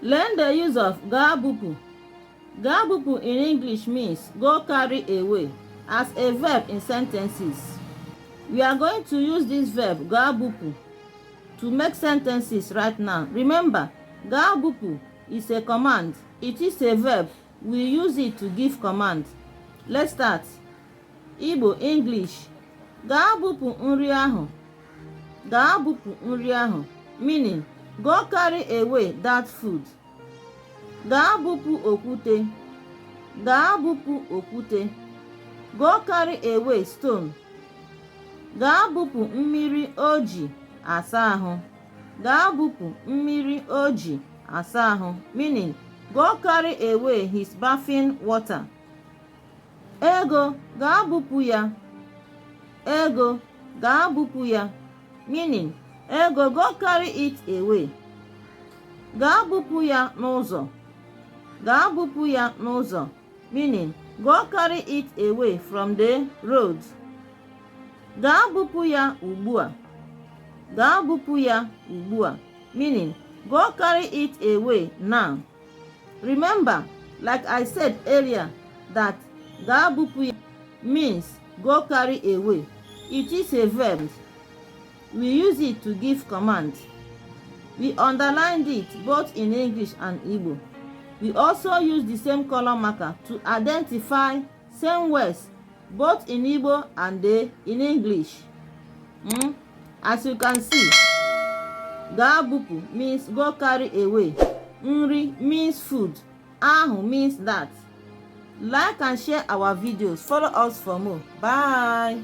Learn the use of gaa bupụ. Gaa bupụ in English means "go carry away" as a verb in sentences. We are going to use this verb gaa bupụ to make sentences right now. Remember, gaa bupụ is a command. It is a verb. We use it to give command. Let's start. Igbo English. Gaa bupụ nri ahụ. Gaa bupụ nri ahụ. Meaning, go carry away that food. Gaa bupụ okwute. Gaa bupụ okwute. Go carry away stone. Gaa bupụ mmiri o ji asa ahụ. Gaa bupụ mmiri o ji asa ahụ. Meaning, go carry away his bathing water. Ego, gaa bupụ ya. Ego, gaa bupụ ya. Meaning, Ego, go carry it away. Gaa bupụ ya n'ụzọ. Gaa bupụ ya n'ụzọ. Meaning, go carry it away from the road. Gaa bupụ ya ugbu a. Gaa bupụ ya ugbu a. Meaning, go carry it away now. Remember, like I said earlier, that gaa bupụ ya means "go carry away". It is a verb. We use it to give command. We underlined it both in English and Igbo. We also use the same color marker to identify same words both in Igbo and in English. As you can see, gaa bupụ means "go carry away". Nri means food. Ahụ means that. Like and share our videos. Follow us for more. Bye.